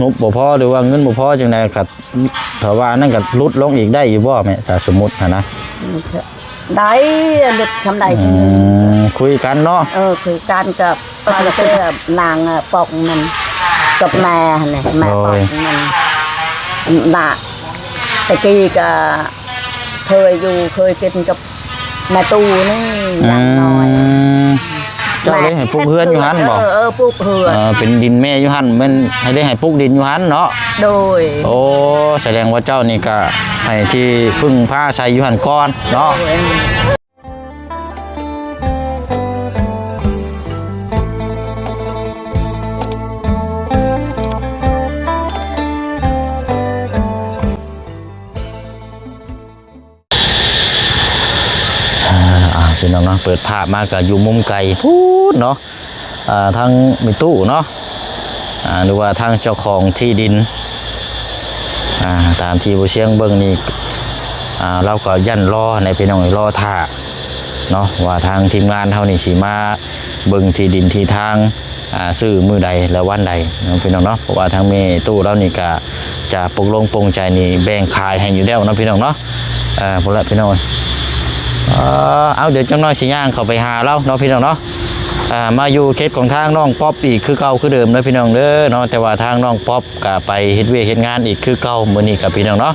ງົບບໍ່ພໍ ຫຼືວ່າເງິນບໍ່ພໍຈັ່ງໃດ ກໍຖ້າວ່ານັ້ນກໍຫຼຸດລົງອີກໄດ້ຢູ່ບໍ່ແມ່ ຖ້າສົມມຸດຫັ້ນນະ? ໄດ້ ຫຼຸດສ່ຳໃດ ອືມ ກໍເງິນ ຄຸຍກັນເນາະ ເອີ ຄຸຍກັນກັບ ກັບນາງປອກມັນ ກັບແມ່ຫັ້ນແຫຼະ ແມ່ປອກມັນ ໂດຍ ນະ ແຕ່ກີ້ກໍເຄີຍຢູ່ເຄີຍກິນກັບ ແມ່ຕູ້ນີ້ ອືມ ຢ່າງນ້ອຍ ເຈົ້າໄດ້ໃຫ້ປຸກເຮືອນຢູ່ຫັ້ນບໍ່? ເອີ ເອີ ປຸກເຮືອນ ເອີ ເປັນດິນແມ່ຢູ່ຫັ້ນ ແມ່ນໃຫ້ໄດ້ໃຫ້ປຸກດິນຢູ່ຫັ້ນເນາະ? ໂດຍ ໂອ້ ສະແດງວ່າເຈົ້ານີ້ກະໃຫ້ທີ່ເພິ່ງພາອາໄສຢູ່ຫັ້ນກ່ອນເນາະ? ໂດຍ ອ່າ ພີ່ນ້ອງເນາະ ເປີດພາບມາກໍຢູ່ມຸມໄກພຸ້ນເນາະ ອ່າ ທາງແມ່ຕູ້ເນາະ ອ່າ ຫຼືວ່າທາງເຈົ້າຂອງທີ່ດິນ ອ່າ ຕາມທີ່ບໍ່ຊຽງເບິ່ງນີ້ ອ່າ ລາວກໍຢ້ານລໍໃນພີ່ນ້ອງ ລໍຖ້າເນາະ ວ່າທາງທີມງານເຮົານີ້ຊິມາເບິ່ງທີ່ດິນທີ່ທາງ ອ່າ ຊື້ມື້ໃດ ແລະ ວັນໃດເນາະ ພີ່ນ້ອງເນາະ ເພາະວ່າທາງແມ່ຕູ້ລາວນີ້ກະຈະປົກລົງປົງໃຈນີ້ແບ່ງຂາຍໃຫ້ຢູ່ແລ້ວເນາະ ພີ່ນ້ອງເນາະ ເອີ ພຸ້ນລະ ພີ່ນ້ອງ ເອີ ເອົາ ດຽວຈັກໜ້ອຍຊິຍ່າງເຂົ້າໄປຫາລາວເນາະ ພີ່ນ້ອງເນາະ ເອີ ມາຢູ່ເຂດຂອງທາງນ້ອງປັອບອີກຄືເກົ່າຄືເດີມເດີ ພີ່ນ້ອງເດີເນາະ ແຕ່ວ່າທາງນ້ອງປັອບກະໄປເຮັດວຽກເຮັດງານອີກຄືເກົ່າ ມື້ນີ້ກະ ພີ່ນ້ອງເນາະ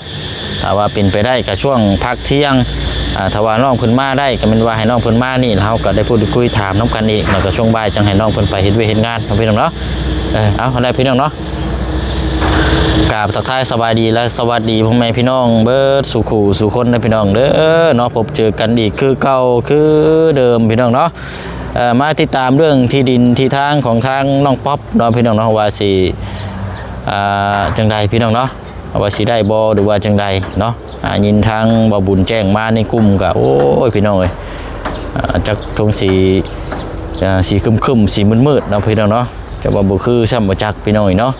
ຖ້າວ່າເປັນໄປໄດ້ກະຊ່ວງພັກທ່ຽງ ອ່າ ຖ້າວ່ານ້ອງເພິ່ນມາໄດ້ ກະແມ່ນວ່າໃຫ້ນ້ອງເພິ່ນມານີ້ ເຮົາກະໄດ້ພູດໄດ້ຄຸຍຖາມນຳກັນອີກ ແລ້ວກະຊ່ວງບ່າຍຈັ່ງໃຫ້ນ້ອງເພິ່ນໄປເຮັດວຽກເຮັດງານເນາະ ພີ່ນ້ອງເນາະ ເອີ ເອົາ ຫັ້ນແຫຼະ ພີ່ນ້ອງເນາະ ກາບທັກທາຍສະບາຍດີ ແລະ ສະຫວັດດີພໍ່ແມ່ພີ່ນ້ອງເບິດສູ່ຄູ່ສູ່ຄົນເດີ ພີ່ນ້ອງເດີເນາະ ພົບເຈີກັນອີກຄືເກົ່າຄືເດີມ ພີ່ນ້ອງເນາະ ເອີ ມາຕິດຕາມເລື່ອງທີ່ດິນທີ່ທາງຂອງທາງນ້ອງປັອບເນາະ ພີ່ນ້ອງເນາະ ວ່າຊິ ອ່າ ຈັ່ງໃດ ພີ່ນ້ອງເນາະ ວ່າຊິໄດ້ບໍ່ ຫຼືວ່າຈັ່ງໃດເນາະ ອ່າ ຍິນທາງບ່າວບຸນແຈ້ງມາໃນກຸ່ມກະ ໂອ້ຍ ພີ່ນ້ອງເອີຍ ອ່າ ຈັກທົ່ງຊິ ອ່າ ຊິຄຶ້ມໆ ຊິມືດໆ ເນາະ ພີ່ນ້ອງເນາະ ຈັກວ່າບໍ່ຄືຊ້ຳບໍ່ຈັກ ພີ່ນ້ອງເອີຍເນາະ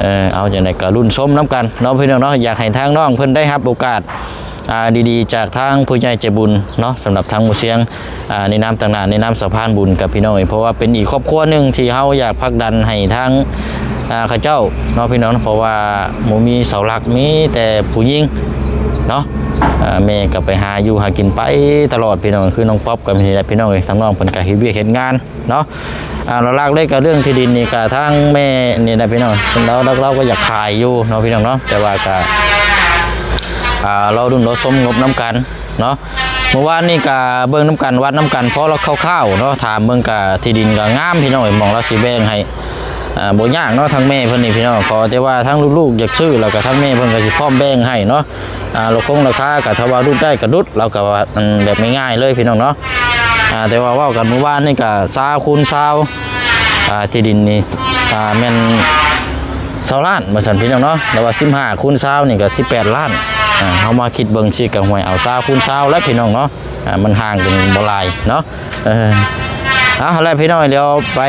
ເອີ ເອົາ ຈັ່ງໃດກະລຸ້ນຊົມນຳກັນເນາະ ພີ່ນ້ອງເນາະ ຢາກໃຫ້ທາງນ້ອງເພິ່ນໄດ້ຮັບໂອກາດ ອ່າ ດີໆ ຈາກທາງຜູ້ໃຫຍ່ໃຈບຸນເນາະ ສຳລັບທາງໝູ່ຊຽງ ອ່າ ໃນນາມຕາງໜ້າ ໃນນາມສະພານບຸນກັບ ພີ່ນ້ອງເອີຍ ເພາະວ່າເປັນອີກຄອບຄົວໜຶ່ງທີ່ເຮົາຢາກຜັກດັນໃຫ້ທາງ ອ່າ ເຂົາເຈົ້າເນາະ ພີ່ນ້ອງ ເພາະວ່າບໍ່ມີເສົາຫຼັກ ມີແຕ່ຜູ້ຍິງເນາະ ອ່າ ແມ່ກໍໄປຫາຢູ່ຫາກິນໄປຕະຫຼອດ ພີ່ນ້ອງ ຄືນ້ອງປັອບກໍມີແຫຼະ ພີ່ນ້ອງເອີຍ ທາງນ້ອງເພິ່ນກໍເຮັດວຽກເຮັດງານ ເນາະ ອ່າ ຫຼັກໆ ເລີຍກໍເລື່ອງທີ່ດິນນີ້ກໍທາງແມ່ນີ້ແຫຼະ ພີ່ນ້ອງ ລາວ ລາວກໍຢາກຂາຍຢູ່ເນາະ ພີ່ນ້ອງເນາະ ແຕ່ວ່າກໍ ອ່າ ລໍລຸ້ນລໍຊົມງົບນຳກັນເນາະ ມື້ວານນີ້ກໍເບິ່ງນຳກັນ ວັດນຳກັນ ພໍລາວຄ່າວໆ ເນາະ ຖາມເບິ່ງກໍທີ່ດິນກໍງາມ ພີ່ນ້ອງເອີຍ ໝ່ອງລາວຊິແບ່ງໃຫ້ ອ່າ ບໍ່ຍາກເນາະ ທາງແມ່ເພິ່ນນີ້ ພີ່ນ້ອງ ຂໍແຕ່ວ່າທາງລູກໆ ຢາກຊື້ ແລ້ວກໍທາງແມ່ເພິ່ນກໍຊິພ້ອມແບ່ງໃຫ້ເນາະ ອ່າ ລາຄາຄົງລາຄາກໍຖ້າວ່າຫຼຸດໄດ້ກໍຫຼຸດ ລາວກໍວ່າ ອັນ ແບບງ່າຍໆ ເລີຍ ພີ່ນ້ອງເນາະ ອ່າ ແຕ່ວ່າເວົ້າກັນມື້ວານນີ້ກໍຊາວຄູນຊາວ ອ່າ ທີ່ດິນນີ້ ອ່າ ແມ່ນຊາວລ້ານວ່າຊັ້ນ ພີ່ນ້ອງເນາະ ແລ້ວວ່າສິບຫ້າຄູນຊາວນີ້ກໍສິບແປດລ້ານ ອ່າ ເຮົາມາຄິດເບິ່ງຊິກໍຫວຍເອົາຊາວຄູນຊາວແຫຼະ ພີ່ນ້ອງເນາະ ອ່າ ມັນຫ່າງກັນບໍ່ຫຼາຍເນາະ ເອີ ເອົາແຫຼະ ພີ່ນ້ອງ ດຽວໄປ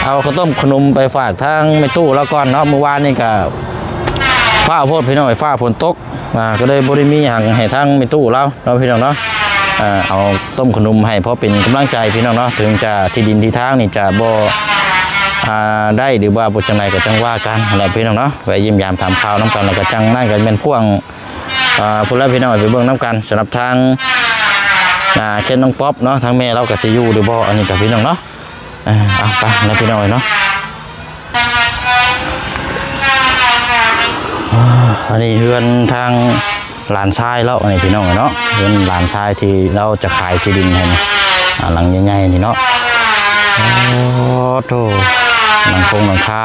ເອົາເຂົ້າຕົ້ມຂະໜົມໄປຝາກທາງແມ່ຕູ້ລາວກ່ອນເນາະ ມື້ວານນີ້ກໍຟ້າໂພດ ພີ່ນ້ອງ ຟ້າຝົນຕົກ ອ່າ ກໍເລີຍບໍ່ໄດ້ມີຫຍັງໃຫ້ທາງແມ່ຕູ້ລາວເນາະ ພີ່ນ້ອງເນາະ ເອົາຕົ້ມຂະໜົມໃຫ້ພໍເປັນກຳລັງໃຈ ພີ່ນ້ອງເນາະ ເຖິງຈະທີ່ດິນທີ່ທາງນີ້ຈະບໍ່ ອ່າ ໄດ້ ຫຼືວ່າບໍ່ຈັ່ງໃດກໍຈັ່ງວ່າກັນແຫຼະ ພີ່ນ້ອງເນາະ ແວະຢ້ຽມຢາມຖາມຂ່າວນຳກັນ ແລ້ວກໍຈັ່ງນັ້ນກໍແມ່ນພວກ ອ່າ ພຸ້ນແຫຼະ ພີ່ນ້ອງ ໄປເບິ່ງນຳກັນ ສຳລັບທາງ ອ່າ ເຂດນ້ອງປັອບເນາະ ທາງແມ່ລາວກໍຊິຢູ່ຫຼືບໍ່ ອັນນີ້ກໍ ພີ່ນ້ອງເນາະ ເອີ ເອົາໄປແລ້ວ ພີ່ນ້ອງເອີຍເນາະ ອັນນີ້ເຮືອນທາງຫຼານຊາຍລາວ ອັນນີ້ ພີ່ນ້ອງເອີຍເນາະ ເຮືອນຫຼານຊາຍທີ່ລາວຈະຂາຍທີ່ດິນໃຫ້ນີ້ ອ່າ ຫຼັງໃຫຍ່ໆ ນີ້ເນາະ ໂອ້ໂທ້ ຫຼັງຄົງຫຼັງຄາ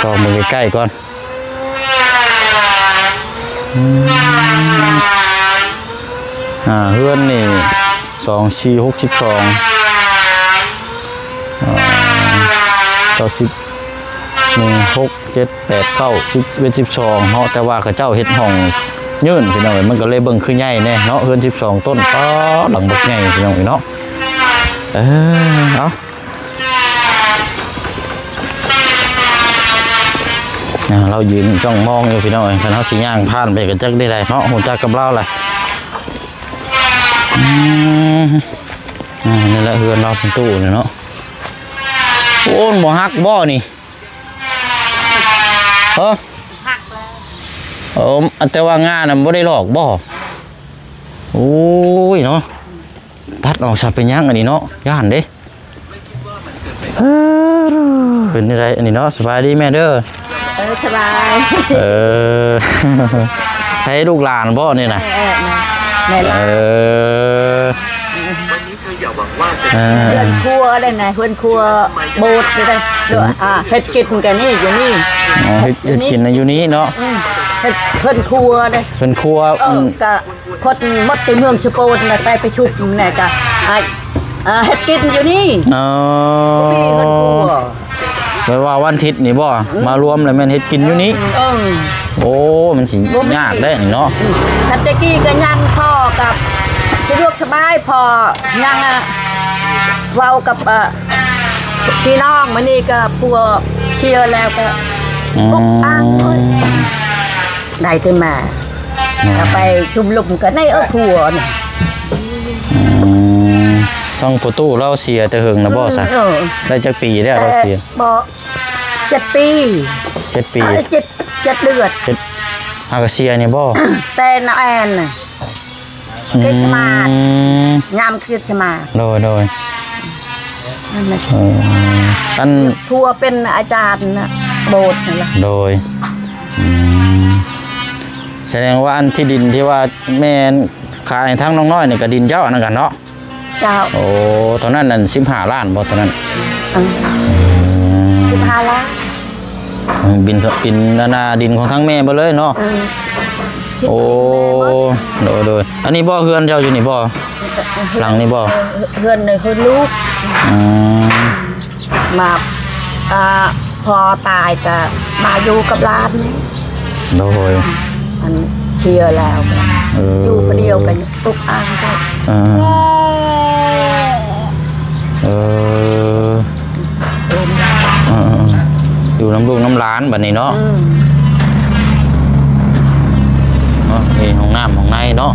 ຊອກເບິ່ງໃກ້ໆ ກ່ອນ ອືມ ອ່າ ເຮືອນນີ້ ສອງ ສີ່ ຫົກ ສິບສອງ ເອີ ເກົ້າ ສິບ ໜຶ່ງ ຫົກ ເຈັດ ແປດ ເກົ້າ ສິບ ສິບເອັດ ສິບສອງ ເນາະ ແຕ່ວ່າເຂົາເຈົ້າເຮັດຫ້ອງຍື່ນ ພີ່ນ້ອງເອີຍ ມັນກໍເລີຍເບິ່ງຄືໃຫຍ່ແດ່ເນາະ ເຮືອນສິບສອງຕົ້ນ ປາດ ຫຼັງບັກໃຫຍ່ ພີ່ນ້ອງເອີຍເນາະ ເອີ ເອົາ ອ່າ ລາວຢືນຈ້ອງມອງຢູ່ ພີ່ນ້ອງເອີຍ ຄັນເຮົາຊິຍ່າງຜ່ານໄປກໍຈັກໄດ້ໃດເນາະ ຮູ້ຈັກກັບລາວແຫຼະ ອືມ ອ່າ ນີ້ແຫຼະເຮືອນລາວເປັນຕູ້ນີ້ເນາະ ໂອ້ ມັນບໍ່ຫັກບໍ່ນີ້? ໂອ້ ເອີ ຫັກແລ້ວ. ເອີ ແຕ່ວ່າງ່ານະບໍ່ໄດ້ຫຼອກບໍ່? ໂອ້ຍເນາະ ຕັດອອກຊະ ເປັນຫຍັງອັນນີ້ເນາະ ຢ້ານເດ້. ເອີ ເປັນຈັ່ງໃດອັນນີ້ເນາະ? ສະບາຍດີແມ່ເດີ. ເອີ ສະບາຍ. ເອີ ໃຫ້ລູກຫຼານບໍ່ນີ້ນະ? ເອີ ແມ່ນ. ເອີ ເອີ ເຮືອນຄົວໄດ້ນະ ເຮືອນຄົວໂບດໄດ້. ອືມ ອ່າ ເຮັດກິນກໍນີ້ຢູ່ນີ້. ອໍ ເຮັດ ເຮັດກິນຢູ່ນີ້ເນາະ. ອືມ ເຮັດເຮືອນຄົວເດ້ ເຮືອນຄົວ. ເອີ ອືມ ກະຄົນໝົດທີ່ເມືອງສະໂປນນະ ໄປປະຊຸມແນ່ກະ ອ່າ ເຮັດກິນຢູ່ນີ້. ອໍ ບໍ່ມີເຮືອນຄົວ. ແປວ່າວັນທິດນີ້ບໍ່? ອືມ ມາລວມແລ້ວແມ່ນເຮັດກິນຢູ່ນີ້. ເອີ ໂອ້ ມັນຊິຍາກເດ້ນີ້ເນາະ. ອືມ ຄັນແຕ່ກີ້ກໍຍັງພໍກັບສະດວກສະບາຍ ພໍຍັງ ອ່າ ເວົ້າກັບ ອ່າ ພີ່ນ້ອງ. ມື້ນີ້ກໍຜົວເສຍແລ້ວກໍ ອືມ ອຸກອັ່ງ ໂອ້ຍ ໄດ້ແຕ່ມາ ແມ່ນ ກໍໄປຊຸມລຸມກັນໃນເອີ ຜົວນີ້. ອືມ ທາງພໍ່ຕູ້ລາວເສຍແຕ່ເຫິງນະບໍ່ຊະ? ອືມ ເອີ ໄດ້ຈັກປີແລ້ວລາວເສຍ? ບໍ່ ເຈັດປີ. ເຈັດປີ. ເອີ ເຈັດ ເຈັດເດືອນ. ເຈັດ ຫາກະເສຍນີ້ບໍ່? ແຕ່ນາແອນນະ ອືມ ຄຣິສຕະມາດ ຍາມຄຣິສຕະມາດ. ໂດຍ ໂດຍ ນັ້ນແຫຼະ. ເອີ ອັນ ຜົວເປັນອາຈານນະ ໂບດນັ້ນແຫຼະ. ໂດຍ ອືມ ສະແດງວ່າອັນທີ່ດິນທີ່ວ່າແມ່ນຂາຍໃຫ້ທາງນ້ອງນ້ອຍນີ້ກໍດິນເຈົ້າອັນນັ້ນກັນເນາະ? ເຈົ້າ. ໂອ້ ຕອນນັ້ນນັ້ນສິບຫ້າລ້ານບໍ່ຕອນນັ້ນ? ເອີ ອືມ ສິບຫ້າລ້ານ. ເອີ ບິນ ບິນອັນນ່າ ດິນຂອງທາງແມ່ເບິດເລີຍເນາະ? ເອີ ໂອ້ ໂດຍ ໂດຍ. ອັນນີ້ບໍ່ ເຮືອນເຈົ້າຢູ່ນີ້ບໍ່? ເອີ ເຮືອນ ຫຼັງນີ້ບໍ່? ເອີ ເຮືອນໃນເຮືອນລູກ. ອືມ ມາ ອ່າ ພໍ່ຕາຍກະມາຢູ່ກັບຫຼານ. ໂດຍ ອັນເສຍແລ້ວກະ ເອີ ຢູ່ຜູ້ດຽວກະ ອຸກອັ່ງ. ເອີ ເອີ ເອີ ຢູ່ນຳລູກນຳຫຼານບັດນີ້ເນາະ. ອືມ ເນາະ ມີຫ້ອງນ້ຳຫ້ອງໃນເນາະ.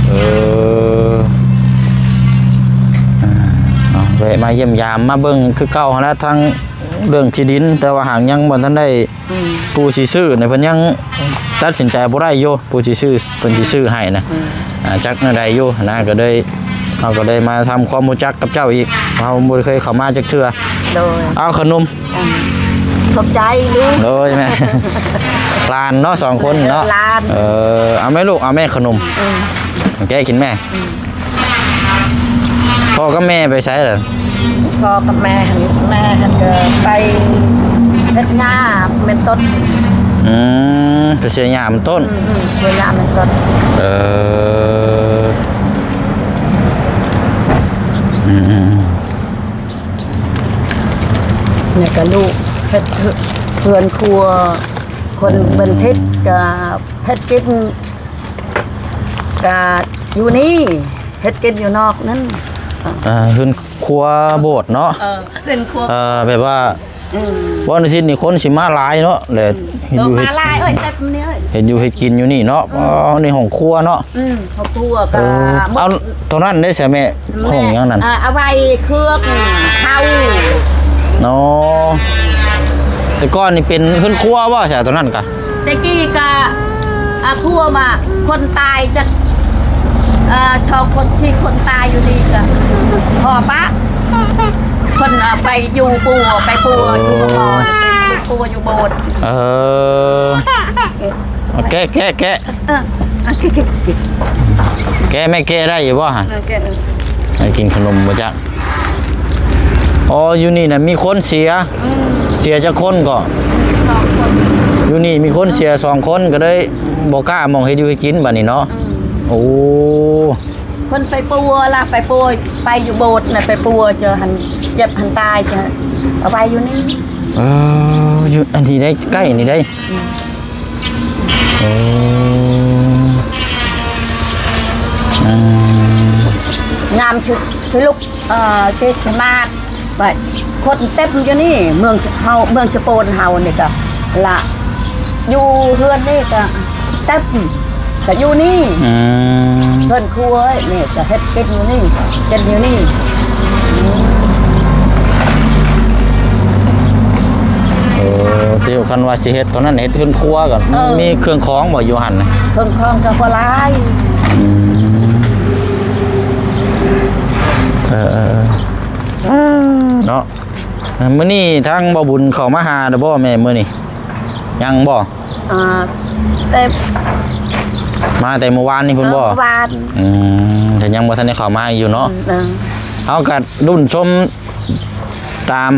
ເອີ ເນາະ ແວະມາຢ້ຽມຢາມມາເບິ່ງຄືເກົ່າຫັ້ນລະ ທາງເລື່ອງທີ່ດິນ ແຕ່ວ່າຫາກຍັງບໍ່ທັນໄດ້ ອືມ ຜູ້ຊິຊື້ນະ ເພິ່ນຍັງຕັດສິນໃຈບໍ່ໄດ້ຢູ່ ຜູ້ຊິຊື້ ເພິ່ນຊິຊື້ໃຫ້ນະ. ອືມ ອ່າ ຈັກແນວໃດຢູ່ນະ ກໍເລີຍ ເຮົາກໍເລີຍມາທຳຄວາມຮູ້ຈັກກັບເຈົ້າອີກ ເຮົາບໍ່ໄດ້ເຄີຍເຂົ້າມາຈັກເທື່ອ. ໂດຍ ເອົາຂະໜົມ. ອືມ ຂອບໃຈລູກ. ໂດຍແມ່ ຫຼານເນາະ ສອງຄົນເນາະ. ຫຼານ. ເອີ ເອົາແມ່ລູກ ເອົາແມ່ຂະໜົມ. ອືມ ແກະກິນແມ່. ອືມ ພໍ່ກັບແມ່ໄປໃສລະ? ພໍ່ກັບແມ່ ແມ່ຫັ້ນກໍໄປເຮັດຫຍ້າແມ່ນຕົ້ນ. ອືມ ໄປເສຍຫຍ້າແມ່ນຕົ້ນ. ອືມ ອືມ ເສຍຫຍ້າແມ່ນຕົ້ນ. ເອີ ອືມ ອືມ ອືມ ແລ້ວກໍລູກເຮັດເຮືອນຄົວ ຄົນເປັນທິດກໍເຮັດກິນ ກະຢູ່ນີ້ ເຮັດກິນຢູ່ນອກນັ້ນ. ເອີ ເຮືອນຄົວໂບດເນາະ. ເອີ ເຮືອນຄົວ ເອີ ແບບວ່າ ອືມ ວັນອາທິດນີ້ຄົນຊິມາຫຼາຍເນາະ ແລະ ອືມ ເຮັດຢູ່ ເອີ ເຮັດ ມາຫຼາຍເອີຍ ເຕັມນີ້ເອີຍ ເຮັດຢູ່ເຮັດກິນຢູ່ນີ້ເນາະ. ອືມ ອໍ ໃນຫ້ອງຄົວເນາະ. ອືມ ຫ້ອງຄົວກໍ ເອີ ໝົດ ເອົາ ໂຕນັ້ນໄດ້ຊະແມ່ ແມ່ ຫ້ອງຫຍັງນັ້ນ? ເອີ ເອົາໄວ້ເຄື່ອງເຂົ້າ. ອໍ ແຕ່ກ່ອນນີ້ເປັນເຮືອນຄົວບໍ່ຊະ ໂຕນັ້ນກະ? ແຕ່ກີ້ກະ ອ່າ ຜົວມາ ຄົນຕາຍຈັກ ເອີ ສອງຄົນ ສີ່ຄົນຕາຍຢູ່ນີ້ກະ ພໍ່ປະ ເພິ່ນເອົາໄປຢູ່ປົວ ໄປປົວຢູ່ບໍ່ ໄປປົວຢູ່ໂບດ. ເອີ ເອີ ແກະ ແກະ ແກະ ເອີ ແກະ ແກະ ແກະ ແມ່ແກະໄດ້ຢູ່ບໍ່ຫະ? ເອີ ແກະ ໃຫ້ກິນຂະໜົມບໍ່ຈັກ. ອໍ ຢູ່ນີ້ນະມີຄົນເສຍ. ອືມ ເສຍຈັກຄົນເກາະ? ສອງຄົນ. ຢູ່ນີ້ມີຄົນເສຍສອງຄົນ ກໍເລີຍບໍ່ກ້າໝ່ອງເຮັດຢູ່ເຮັດກິນບັດນີ້ເນາະ. ອືມ ໂອ້ ເພິ່ນໄປປົວລະ ໄປປົວ ໄປຢູ່ໂບດນະ ໄປປົວ ເຈົ້າຫັ້ນເຈັບຫັ້ນຕາຍ ເຈົ້າເອົາໄວ້ຢູ່ນີ້. ເອີ ຢູ່ອັນນີ້ໄດ້ ໃກ້ນີ້ໄດ້. ອືມ ໂອ້ ອືມ ງາມ ຄື ຄືລູກ ເອີ ເສຍສະມາດ ໄປ ຄົນເຕັມຢູ່ນີ້ ເມືອງເຮົາ ເມືອງສະໂປນເຮົານີ້ກະລະ ຢູ່ເຮືອນນີ້ກະເຕັມ ກະຢູ່ນີ້. ອືມ ເຮືອນຄົວນີ້ກະເຮັດກິນຢູ່ນີ້ ກິນຢູ່ນີ້. ໂອເຄ ຢູ່ ຄັນວ່າຊິເຮັດຕົວນັ້ນ ເຮັດເຮືອນຄົວກໍ ເອີ ມີເຄື່ອງຂອງບໍ່ຢູ່ຫັ້ນນະ? ເຄື່ອງຂອງກໍບໍ່ຫຼາຍ. ອືມ ເອີໆໆ ເນາະ. ມື້ນີ້ທາງບ່າວບຸນເຂົ້າມາຫາແລ້ວບໍ່ແມ່ ມື້ນີ້? ຍັງບໍ່? ອ່າ ແຕ່ ມາແຕ່ມື້ວານນີ້ພຸ້ນບໍ່? ເອີ ມື້ວານ. ອືມ ເພິ່ນຍັງບໍ່ທັນໄດ້ເຂົ້າມາຢູ່ເນາະ. ອືມ ເອີ ເຮົາກໍລຸ້ນຊົມຕາມ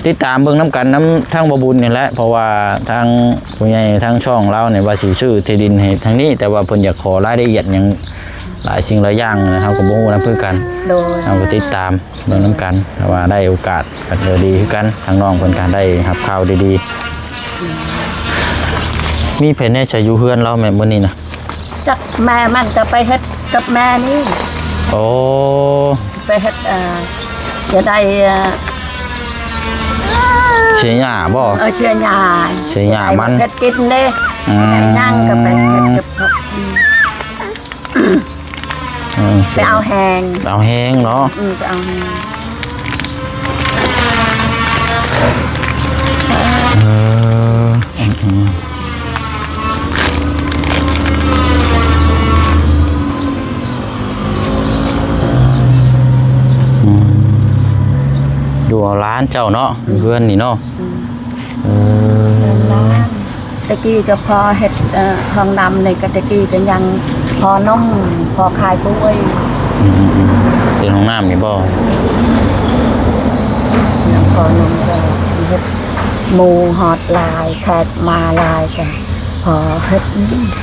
ຕິດຕາມເບິ່ງນຳກັນນຳທາງບ່າວບຸນນີ້ແຫຼະ ເພາະວ່າທາງຜູ້ໃຫຍ່ທາງຊ່ອງລາວນີ້ວ່າຊິຊື້ທີ່ດິນໃຫ້ທາງນີ້ ແຕ່ວ່າເພິ່ນຢາກຂໍລາຍລະອຽດຫຍັງຫຼາຍສິ່ງຫຼາຍຢ່າງນະ ເຮົາກໍບໍ່ຮູ້ນຳຄືກັນ. ໂດຍ ເຮົາກໍຕິດຕາມເບິ່ງນຳກັນ ຖ້າວ່າໄດ້ໂອກາດກໍເອີ ດີຄືກັນ ທາງນ້ອງເພິ່ນກໍໄດ້ຮັບຂ່າວດີໆ. ມີໃຜແດ່ໃສຢູ່ເຮືອນລາວແມ່ ມື້ນີ້ນະ? ຈັກ ແມ່ມັນກໍໄປເຮັດກັບແມ່ນີ້. ໂອ້ ໄປເຮັດ ເອີ ຈະໄດ້ ເອີ ເສຍຫຍ້າບໍ່? ເອີ ເສຍຫຍ້າ ເສຍຫຍ້າມັນ ເຮັດກິນເດ້. ອືມ ໄດ້ຫຍັງກໍໄປເຮັດກັບເຂົາ. ອືມ ອືມ ໄປເອົາແຮງ ເອົາແຮງເນາະ. ອືມ ໄປເອົາແຮງ. ເອີ ອືມ ອືມ ອືມ ຢູ່ເອົາຫຼານເຈົ້າເນາະ ອືມ ເຮືອນນີ້ເນາະ. ອືມ ເອີ ເຮືອນຫຼານ ແຕ່ກີ້ກໍພໍເຮັດ ເອີ ຫ້ອງນ້ຳນີ້ ກໍແຕ່ກີ້ກໍຍັງພໍໜຸ່ມ ພໍຂາຍກ້ວຍ. ອືມໆໆ ເປັນຫ້ອງນ້ຳນີ້ບໍ່? ຍັງພໍໜຸ່ມ ກໍເຮັດ ໝູ່ຮອດຫຼາຍ ແຂກມາຫຼາຍ ກໍພໍເຮັດ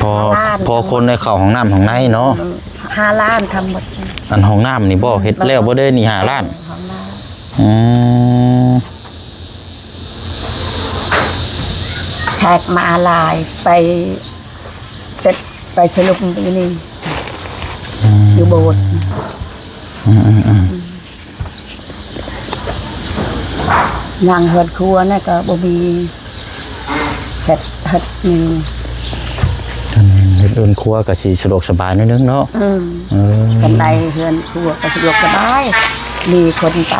ພໍ ຫ້າລ້ານ ພໍຄົນໄດ້ເຂົ້າຫ້ອງນ້ຳຫ້ອງໃນເນາະ. ເອີ ຫ້າລ້ານທັງໝົດ. ອັນຫ້ອງນ້ຳນີ້ບໍ່? ເຮັດແລ້ວບໍ່ເດນີ້ ຫ້າລ້ານ? ເອີ ຫ້ອງນ້ຳ. ອືມ ແຂກມາຫຼາຍ ໄປ ໄປ ໄປສະຫຼຸບປີນີ້ ອືມ ຢູ່ໂບດ. ອືມໆໆ ອືມ ຍັງເຮືອນຄົວນະກໍບໍ່ມີ ເຮັດ ເຮັດ ອືມ ອັນເຮັດເຮືອນຄົວກໍຊິສະດວກສະບາຍໜ້ອຍໜຶ່ງເນາະ. ອືມ ເອີ ຄັນໄດ້ເຮືອນຄົວກໍສະດວກສະບາຍ ມີຄົນໄປ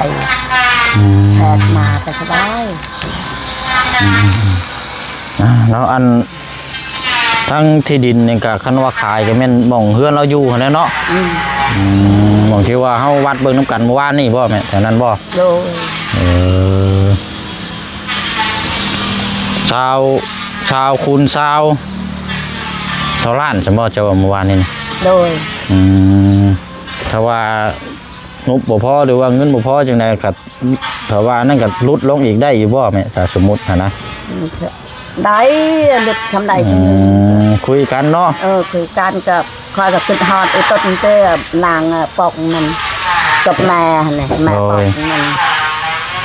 ອືມ ແຂກມາກໍສະບາຍ. ອືມໆໆ ອ່າ ແລ້ວອັນ ທັງທີ່ດິນນີ້ກໍ ຄັນວ່າຂາຍກໍແມ່ນໝ່ອງເຮືອນລາວຢູ່ຫັ້ນແຫຼະເນາະ. ອືມ ອືມ ໝ່ອງທີ່ວ່າເຮົາວັດເບິ່ງນຳກັນມື້ວານນີ້ບໍ່ແມ່? ແຖວນັ້ນບໍ່? ໂດຍ ເອີ ຊາວ ຊາວຄູນຊາວ ຊາວລ້ານຊັ້ນບໍ່ ເຈົ້າວ່າມື້ວານນີ້ນະ? ໂດຍ ອືມ ຖ້າວ່າງົບບໍ່ພໍ ຫຼືວ່າເງິນບໍ່ພໍຈັ່ງໃດກໍ ຖ້າວ່ານັ້ນກໍຫຼຸດລົງອີກໄດ້ຢູ່ບໍ່ແມ່ ຖ້າສົມມຸດຫັ້ນນະ? ອືມ ໄດ້ຫຼຸດສ່ຳໃດສ່ຳໜຶ່ງ. ອືມ ຄຸຍກັນເນາະ. ເອີ ຄຸຍກັນກໍ ຂ້ອຍກໍຄິດຮອດອີ່ຕົນເຕີ ນາງ ອາ ປອກນັ້ນ ກັບແມ່ຫັ້ນແຫຼະ ແມ່ປອກນັ້ນ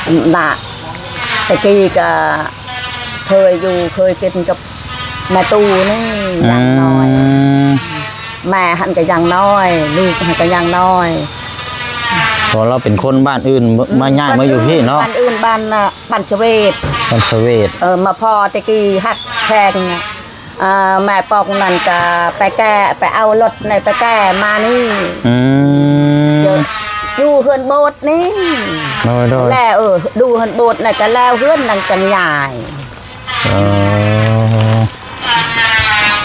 ໂດຍ ນະ ແຕ່ກີ້ກໍເຄີຍຢູ່ເຄີຍກິນກັບແມ່ຕູ້ນີ້ ອືມ ຢ່າງນ້ອຍ ແມ່ຫັ້ນກໍຍັງນ້ອຍ ລູກຫັ້ນກໍຍັງນ້ອຍ. ເພາະລາວເປັນຄົນບ້ານອື່ນ ມາ ອືມ ມາຍ້າຍມາຢູ່ພີ້ເນາະ. ບ້ານອື່ນ ບ້ານ ບ້ານສະເວດ ບ້ານສະເວດ. ເອີ ມາພໍ້ແຕ່ກີ້ຮັກແພງ ເອີ ແມ່ປອກນັ້ນກໍໄປແກ້ ໄປເອົາລົດໃນໄປແກ້ມານີ້. ອືມ ຢູ່ເຮືອນໂບດນີ້. ໂດຍໆ ແລ້ວ ເອີ ຢູ່ເຮືອນໂບດນັ້ນກໍແລ້ວ ເຮືອນນັ້ນຈັ່ງຍ້າຍ. ເອີ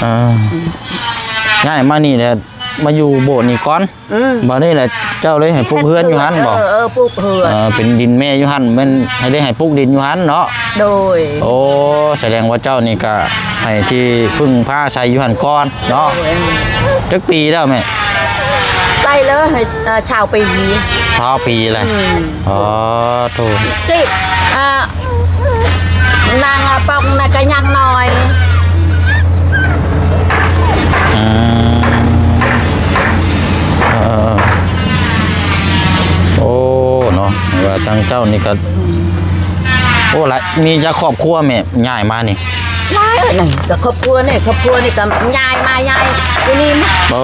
ເອີ ຍ້າຍມານີ້ແຫຼະ ມາຢູ່ໂບດນີ້ກ່ອນ. ອືມ ບາດນີ້ແຫຼະ ເຈົ້າເລີຍໃຫ້ປຸກເຮືອນຢູ່ຫັ້ນບໍ່? ເອີ ເອີ ປຸກເຮືອນ. ເອີ ເປັນດິນແມ່ຢູ່ຫັ້ນ ແມ່ນໃຫ້ ໄດ້ໃຫ້ປຸກດິນຢູ່ຫັ້ນເນາະ. ໂດຍ ໂອ້ ສະແດງວ່າເຈົ້ານີ້ກະໃຫ້ທີ່ເພິ່ງພາອາໄສຢູ່ຫັ້ນກ່ອນເນາະ. ໂດຍ ຈັກປີແລ້ວແມ່? ໄດ້ເລີຍ ເອີ ຊາວປີ. ຊາວປີແລ້ວ. ອືມ ອໍ ໂທ້ ຕິ ອ່າ ນາງອາປອງນະກະຍັງນ້ອຍ. ອືມ ເອີ ເອີ ເອີ ໂອ້ ເນາະ ວ່າທາງເຈົ້ານີ້ກະ ໂອ້ ຫຼາຍ ມີຈັກຄອບຄົວແມ່ຍ້າຍມານີ້? ຫຼາຍເອີຍ ນີ້ກະຄອບຄົວນີ້ ຄອບຄົວນີ້ກະຍ້າຍມາຍ້າຍຢູ່ນີ້. ເອີ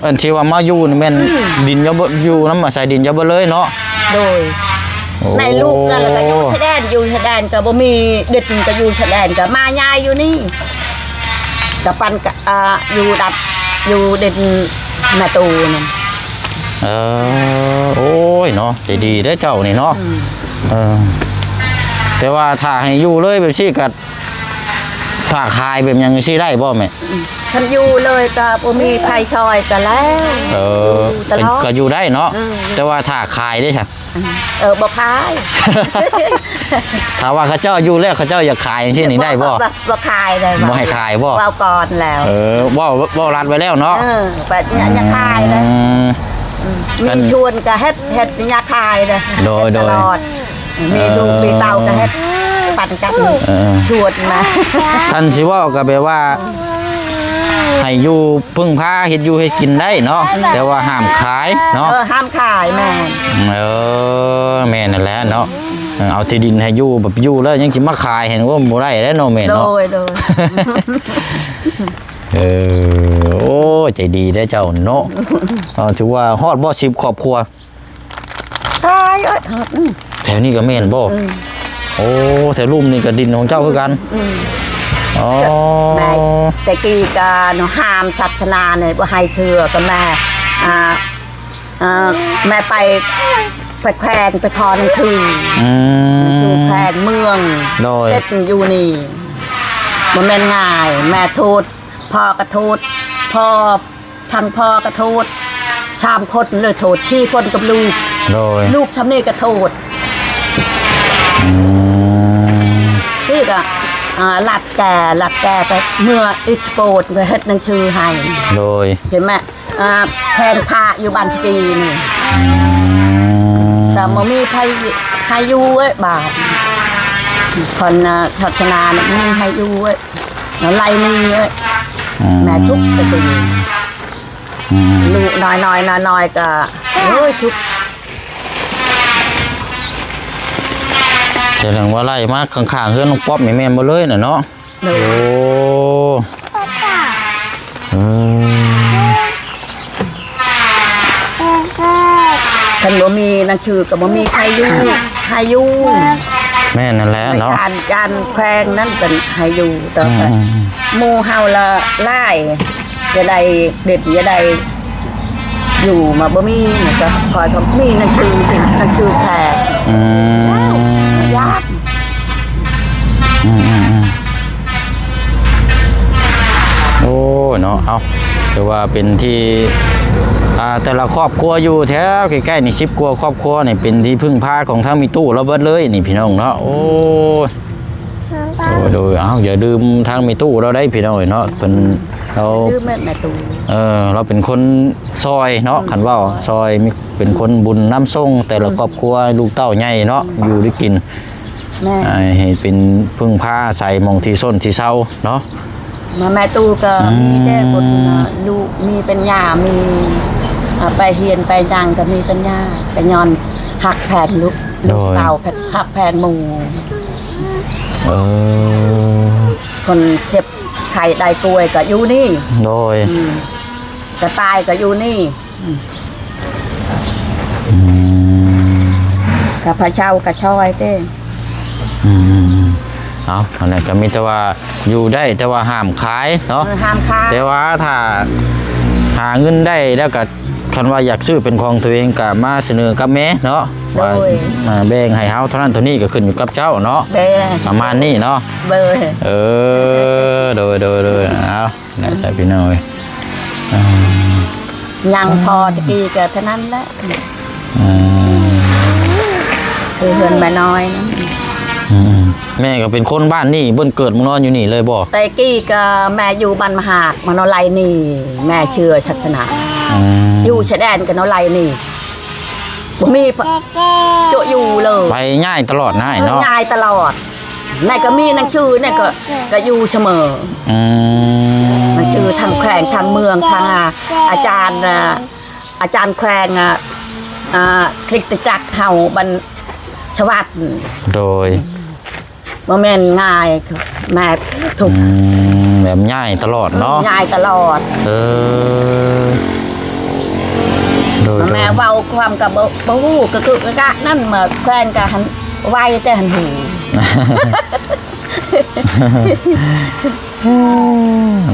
ອັນທີ່ວ່າມາຢູ່ນີ້ແມ່ນ ອືມ ດິນເຈົ້າເບິດ ຢູ່ນຳອາໄສດິນເຈົ້າເບິດເລີຍເນາະ? ໂດຍ ໂອ້ ໃນລູກກັນລະກະຢູ່ຊາຍແດນ ຢູ່ຊາຍແດນກະບໍ່ມີດິນ ກະຢູ່ຊາຍແດນກະມາຍ້າຍຢູ່ນີ້ ກະປັນກະ ອ່າ ຢູ່ດັດ ຢູ່ດິນແມ່ຕູ້ນັ້ນ. ເອີ ໂອ້ຍເນາະ ໃຈດີເດ້ເຈົ້ານີ້ເນາະ. ອືມ ເອີ ແຕ່ວ່າຖ້າໃຫ້ຢູ່ເລີຍແບບຊີ້ກະ ຄ້າຂາຍແບບຫຍັງຈັ່ງຊີ້ໄດ້ບໍ່ແມ່? ອືມ ຄັນຢູ່ເລີຍກໍບໍ່ມີໃຜຊ່ອຍກໍແລ້ວ. ເອີ ຢູ່ຕະຫຼອດ ກໍ ກໍຢູ່ໄດ້ເນາະ. ເອີ ແຕ່ວ່າຖ້າຂາຍເດ້ຊະ? ເອີ ບໍ່ຂາຍ. ຖ້າວ່າເຂົາເຈົ້າຢູ່ແລ້ວ ເຂົາເຈົ້າຢາກຂາຍຈັ່ງຊີ້ນີ້ໄດ້ບໍ່? ບໍ່ ບໍ່ຂາຍໄດ້. ບໍ່ໃຫ້ຂາຍບໍ່? ເວົ້າກ່ອນແລ້ວ. ເອີ ເວົ້າ ເວົ້າລັດໄວ້ແລ້ວເນາະ. ເອີ ແບບຢ່າ ຢ່າຂາຍເດ້. ອືມ ອືມ ມີຊວນກໍເຮັດ ເຮັດ ຢ່າຂາຍເດ້. ໂດຍ ເຮັດຕະຫຼອດ. ໂດຍ ມີລູກ ເອີ ມີເຕົ້າກໍເຮັດປັນກັນ ເອີ ຊວນມາ. ຄັນຊິເວົ້າກໍແບບວ່າ ໃຫ້ຢູ່ ເພິ່ງພາເຮັດຢູ່ເຮັດກິນໄດ້ເນາະ. ແຕ່ວ່າຫ້າມຂາຍເນາະ. ເອີ ຫ້າມຂາຍ. ແມ່ນ. ເອີ ແມ່ນນັ້ນແຫຼະເນາະ. ເອີ ເອົາທີ່ດິນໃຫ້ຢູ່ ແບບຢູ່ແລ້ວຍັງຊິມາຂາຍໃຫ້ ໂອ້ ບໍ່ໄດ້ແລ້ວເນາະແມ່ເນາະ. ໂດຍ ໂດຍ. ເອີ ໂອ້ ໃຈດີເດ້ເຈົ້າເນາະ. ເອີ ຖືວ່າຮອດບໍ່ ສິບຄອບຄົວ? ຕາຍເອີຍ ຮອດ. ອືມ ແຖວນີ້ກໍແມ່ນບໍ່? ອືມ ໂອ້ ແຖວລຸ່ມນີ້ກໍດິນຂອງເຈົ້າຄືກັນ? ອືມ ອໍ ແມ່ ແຕ່ກີ້ກໍເນາະ ຫ້າມສາສະໜານີ້ບໍ່ໃຫ້ເຊື່ອ ກໍແມ່ ອ່າ ອ່າ ແມ່ໄປ ໄປແຂວງ ໄປຂໍໜັງສື. ອືມ ໜັງສືແຂວງເມືອງ. ໂດຍ ເຮັດຢູ່ນີ້ບໍ່ແມ່ນງ່າຍ. ແມ່ໂທດ ພໍ່ກໍໂທດ ພໍ່ ທັງພໍ່ກໍໂທດ ສາມຄົນເລີຍໂທດ ສີ່ຄົນກັບລູກ. ໂດຍ ລູກຊ່ຳນີ້ກໍໂທດ. ອືມ ນີ້ກໍ ອ່າ ລັດແກ່ ລັດແກ່ໄປເມືອ Export ເພື່ອເຮັດໜັງສືໃຫ້. ໂດຍ ເຫັນໄໝ? ອ່າ ແຂວງພະຢູ່ບ້ານສະກີນີ້. ອືມ ກໍບໍ່ມີໃຜໃຫ້ຢູ່ເອີຍ ບາດຄົນ ອ່າ ສາສະໜານີ້ມີໃຫ້ຢູ່ເອີຍ. ເນາະ ໄລ່ໜີເອີຍ. ອືມ ແມ່ທຸກແຕ່ຕົວເອງ. ອືມ ລູກນ້ອຍໆ ນ້ອຍໆ ກໍ ໂອ້ຍ ທຸກ. ສະແດງວ່າໄລ່ມາຂ້າງໆ ເຮືອນນ້ອງປັອບນີ້ແມ່ນໝົດເລີຍນະເນາະ. ໂດຍ ໂອ້ ອືມ ຄັນບໍ່ມີໜັງສືກໍບໍ່ມີໃຜຢູ່ ໃຫ້ຢູ່. ແມ່ນນັ້ນແຫຼະເນາະ. ຢ້ານ ຢ້ານແຂວງນັ້ນເພິ່ນໃຫ້ຢູ່. ແຕ່ ອືມ ໝູ່ເຮົາລະຫຼາຍ ຈະໄດ້ເດັດ ຈະໄດ້ຢູ່ມາບໍ່ມີ ມັນກໍຄອຍກໍມີໜັງສື ໜັງສືແຂວງ. ອືມ ຍາກ. ອືມໆໆ ໂອ້ຍເນາະ ເອົາ ຖືວ່າເປັນທີ່ ອ່າ ແຕ່ລະຄອບຄົວຢູ່ແຖວໃກ້ໆນີ້ ສິບກວ່າຄອບຄົວນີ້ ເປັນທີ່ເພິ່ງພາຂອງທາງແມ່ຕູ້ລາວເບິດເລີຍນີ້ພີ່ນ້ອງເນາະ. ໂອ້ຍ ໂດຍ ໂດຍ ເອົາ ຢ່າລືມທາງແມ່ຕູ້ລາວໄດ້ພີ່ນ້ອງເອີຍເນາະ. ເພິ່ນ ລາວ ລືມແມ່ຕູ້ ເອີ ລາວເປັນຄົນຊ່ອຍເນາະ. ອືມ ຄັນເວົ້າຊ່ອຍ ຊ່ອຍ ມີ ເປັນຄົນບຸນນຳສົ່ງແຕ່ລະ ອືມ ຄອບຄົວ ລູກເຕົ້າໃຫຍ່ເນາະ ອືມ ຢູ່ໄດ້ກິນ. ແມ່ນ ໃຫ້ເປັນເພິ່ງພາອາໄສ ໝ່ອງທີ່ຊົນທີ່ເຊົາເນາະ. ມາແມ່ຕູ້ກໍ ອືມ ມີແຕ່ບຸນນະ ລູກມີປັນຍາ ມີ ເອີ ໄປຮຽນໄປຫຍັງກໍມີປັນຍາ ກໍຍ້ອນຮັກແພງລູກ ໂດຍ ລູກເຕົ້າ ແພງ ຮັກແພງໝູ່. ເອີ ຄົນເຈັບໄຂ້ໄດ້ປ່ວຍກໍຢູ່ນີ້. ໂດຍ ອືມ ກະຕາຍກໍຢູ່ນີ້. ອືມ ອືມ ຂ້າພະເຈົ້າກໍຊ່ອຍເດ້. ອືມ ເອົາ ອັນນັ້ນກໍມີແຕ່ວ່າຢູ່ໄດ້ ແຕ່ວ່າຫ້າມຂາຍເນາະ. ເອີ ຫ້າມຂາຍ. ແຕ່ວ່າຖ້າຫາເງິນໄດ້ແລ້ວກໍ ຄັນວ່າຢາກຊື້ເປັນຂອງຕົວເອງກໍມາສະເໜີກັບແມ່ເນາະ. ໂດຍ ວ່າ ອ່າ ແບ່ງໃຫ້ເຮົາເທົ່ານັ້ນເທົ່ານີ້ ກໍຂຶ້ນຢູ່ກັບເຈົ້າເນາະ. ແບ່ງ ປະມານນີ້ເນາະ. ໂດຍ ເອີ ໂດຍ ໂດຍ ໂດຍ ເອົາ ແລ້ວໃສ່ພີ່ນ້ອງເອີຍ. ອ່າ ຍັງພໍຕະກີ້ກໍເທົ່ານັ້ນແຫຼະ. ອືມ ຄືເຮືອນແມ່ນ້ອຍນະ. ອືມ ແມ່ກໍເປັນຄົນບ້ານນີ້ ເບິ່ນເກີດເມືອງນອນຢູ່ນີ້ເລີຍບໍ່? ແຕ່ກີ້ກໍແມ່ຢູ່ບ້ານມະຫາດ ມານອນໄລ່ນີ້ ແມ່ເຊື່ອສາສະໜາ. ອືມ ຢູ່ຊາຍແດນກໍນອນໄລ່ນີ້ ບໍ່ມີ ໂຈະຢູ່ເລີຍ. ໄປຍ້າຍຕະຫຼອດນະອ້າຍເນາະ. ເອີ ຍ້າຍຕະຫຼອດ. ໃນກໍມີໜັງສື ໃນກໍ ກໍຢູ່ສະເໝີ. ອືມ ໜັງສືທາງແຂວງ ທາງເມືອງ ທາງ ອາ ອາຈານ ອາ ອາຈານແຂວງ ອາ ອາ ຄຣິສຕະຈັກເຮົາ ບັນ ສະຫວັດ. ໂດຍ ບໍ່ແມ່ນງ່າຍ ແມ່ທຸກ. ອືມ ແບບຍ້າຍຕະຫຼອດເນາະ. ອືມ ຍ້າຍຕະຫຼອດ. ເອີ ໂດຍ ໂດຍ ແມ່ເວົ້າຄວາມກໍບໍ່ ບໍ່ຮູ້ ກະກຶກກະກະນັ້ນ ມາແຂວງກໍຫັ້ນ ໄວແຕ່ຫັ້ນຫູ.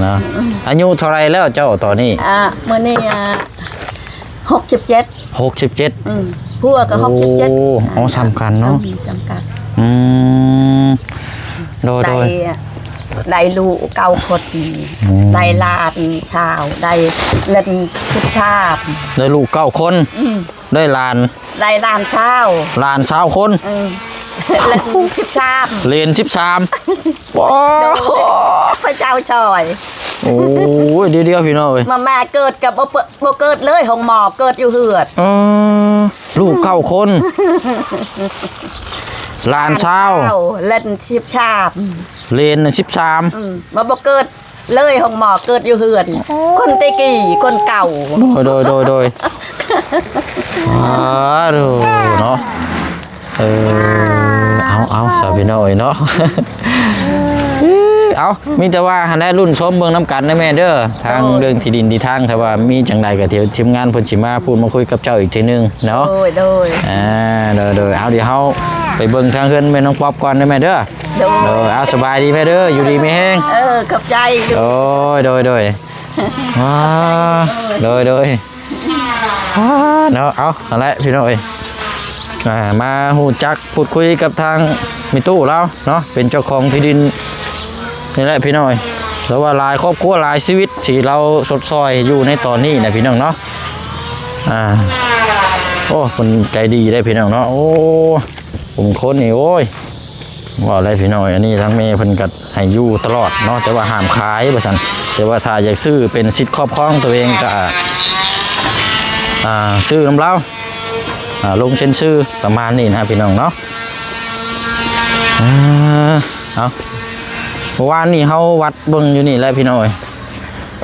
ເນາະ ອາຍຸເທົ່າໃດແລ້ວເຈົ້າຕອນນີ້? ອ່າ ມື້ນີ້ ອ່າ ຫົກສິບເຈັດ. ຫົກສິບເຈັດ. ອືມ ຜົວກໍຫົກສິບເຈັດ. ໂອ້ ເອົາ ສ່ຳກັນເນາະ. ເອີ ສ່ຳກັນ. ອືມ ໂດຍ ໂດຍ ໄດ້ ໄດ້ລູກເກົ້າຄົນ ອືມ ໄດ້ຫຼານຊາວ ໄດ້ເງິນສິບສາມ ໄດ້ລູກເກົ້າຄົນ ອືມ ໄດ້ຫຼານ ໄດ້ຫຼານຊາວ ຫຼານຊາວຄົນ ອືມ ເງິນສິບສາມ ເຫຼັນສິບສາມ ໂອ້ ໂດຍ ພະເຈົ້າຊ່ອຍ ໂອ້ຍ ດຽວໆ ພີ່ນ້ອງເອີຍ ມາ ມາເກີດກໍບໍ່ເປີ ບໍ່ເກີດເລີຍ ໂຮງໝໍເກີດຢູ່ເຮືອນ ເອີ ລູກເກົ້າຄົນ ຫຼານຊາວ ເຫຼັນສິບສາມ ເຫຼັນສິບສາມ ອືມ ມາບໍ່ເກີດເລີຍ ໂຮງໝໍເກີດຢູ່ເຮືອນ ໂອ້ ຄົນແຕ່ກີ້ ຄົນເກົ່າ ໂດຍ ໂດຍ ໂດຍ ໂດຍ ອາ ໂດ ເນາະ ເອີ ເອົາ ເອົາ ສາວພີ່ນ້ອງເອີຍເນາະ ເອົາ ມີແຕ່ວ່າຫັ້ນແຫຼະ ລຸ້ນຊົມເບິ່ງນຳກັນເດີແມ່ເດີ ທາງ ໂດຍ ເລື່ອງທີ່ດິນທີ່ທາງ ຖ້າວ່າມີຈັ່ງໃດກໍ ທີມງານເພິ່ນຊິມາພູດມາຄຸຍກັບເຈົ້າອີກເທື່ອໜຶ່ງເນາະ ໂດຍ ໂດຍ ອາ ໂດຍ ໂດຍ ເອົາ ດຽວເຮົາໄປເບິ່ງທາງເຮືອນແມ່ນ້ອງປັອບກ່ອນເດີແມ່ເດີ ໂດຍ ໂດຍ ເອົາ ສະບາຍດີແມ່ເດີ ຢູ່ດີມີແຮງ ເອີ ຂອບໃຈ ໂດຍ ໂດຍ ໂດຍ ອາ ໂດຍ ໂດຍ ອາ ເນາະ ເອົາ ຫັ້ນແຫຼະ ພີ່ນ້ອງເອີຍ ອາ ມາຮູ້ຈັກ ພູດຄຸຍກັບທາງແມ່ຕູ້ລາວເນາະ ເປັນເຈົ້າຂອງທີ່ດິນນີ້ແຫຼະພີ່ນ້ອງເອີຍ ແຕ່ວ່າຫຼາຍຄອບຄົວຫຼາຍຊີວິດທີ່ລາວຊົດຊ່ອຍຢູ່ໃນຕອນນີ້ນະພີ່ນ້ອງເນາະ ອາ ໂອ້ ເພິ່ນໃຈດີເດ້ພີ່ນ້ອງເນາະ ໂອ້ ຜູ້ຄົນນີ້ ໂອ້ຍ ເວົ້າແລ້ວພີ່ນ້ອງເອີຍ ອັນນີ້ທາງແມ່ເພິ່ນກໍໃຫ້ຢູ່ຕະຫຼອດເນາະ ແຕ່ວ່າຫ້າມຂາຍວ່າຊັ້ນ ແຕ່ວ່າຖ້າຢາກຊື້ເປັນສິດຄອບຄອງຕົວເອງກໍ ອາ ຊື້ນຳລາວ ອາ ລົງເຊັນຊື່ປະມານນີ້ນະພີ່ນ້ອງເນາະ ອາ ເອົາ ເມື່ອວານນີ້ເຮົາວັດເບິ່ງຢູ່ນີ້ແຫຼະພີ່ນ້ອງເອີຍ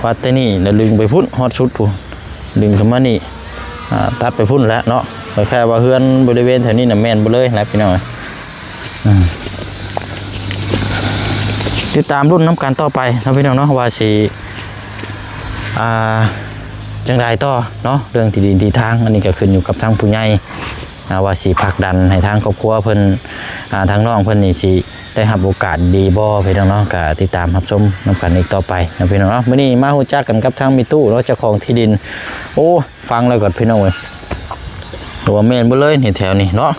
ວັດແຕ່ນີ້ແລ້ວດຶງໄປພຸ້ນຮອດສຸດພຸ້ນ ດຶງເຂົ້າມານີ້ ອາ ຕັດໄປພຸ້ນແຫຼະເນາະ ແຕ່ແຄ່ວ່າເຮືອນບໍລິເວນແຖວນີ້ນະແມ່ນເບິດເລີຍແຫຼະພີ່ນ້ອງເອີຍ ອືມ ຕິດຕາມລຸ້ນນຳກັນຕໍ່ໄປເນາະພີ່ນ້ອງເນາະ ວ່າຊິ ອ່າ ຈັ່ງໃດຕໍ່ເນາະ ເລື່ອງທີ່ດິນທີ່ທາງ ອັນນີ້ກໍຂຶ້ນຢູ່ກັບທາງຜູ້ໃຫຍ່ ອ່າ ວ່າຊິຜັກດັນໃຫ້ທາງຄອບຄົວເພິ່ນ ອ່າ ທາງນ້ອງເພິ່ນນີ້ຊິໄດ້ຮັບໂອກາດດີບໍ່ ພີ່ນ້ອງເນາະ ກໍຕິດຕາມຮັບຊົມນຳກັນອີກຕໍ່ໄປເນາະ ພີ່ນ້ອງເນາະ ມື້ນີ້ມາຮູ້ຈັກກັນກັບທາງແມ່ຕູ້ເນາະ ເຈົ້າຂອງທີ່ດິນ ໂອ້ ຟັງແລ້ວກໍ ພີ່ນ້ອງເອີຍ ວ່າແມ່ນເບິດເລີຍນີ້ ແຖວນີ້ເນາະ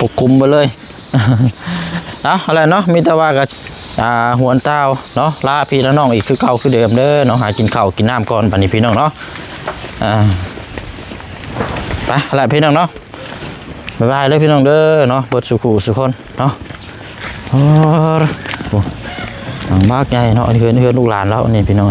ປົກຄຸມເບິດເລີຍ ເອົາ ຫັ້ນແຫຼະເນາະ ມີແຕ່ວ່າກໍ ອ່າ ຫວນຕ່າວເນາະ ລາພີ່ລານ້ອງອີກຄືເກົ່າຄືເດີມເດີເນາະ ຫາກິນເຂົ້າກິນນ້ຳກ່ອນ ບັດນີ້ພີ່ນ້ອງເນາະ ອ່າ ໄປ ຫັ້ນແຫຼະພີ່ນ້ອງເນາະ ບາຍບາຍເດີພີ່ນ້ອງເດີເນາະ ເບິດສູ່ຄູ່ສູ່ຄົນເນາະ ໂອ້ ໂອ້ ຫຼັງບາກໃຫຍ່ເນາະ ເຮືອນ ເຮືອນລູກຫຼານລາວນີ້ພີ່ນ້ອງ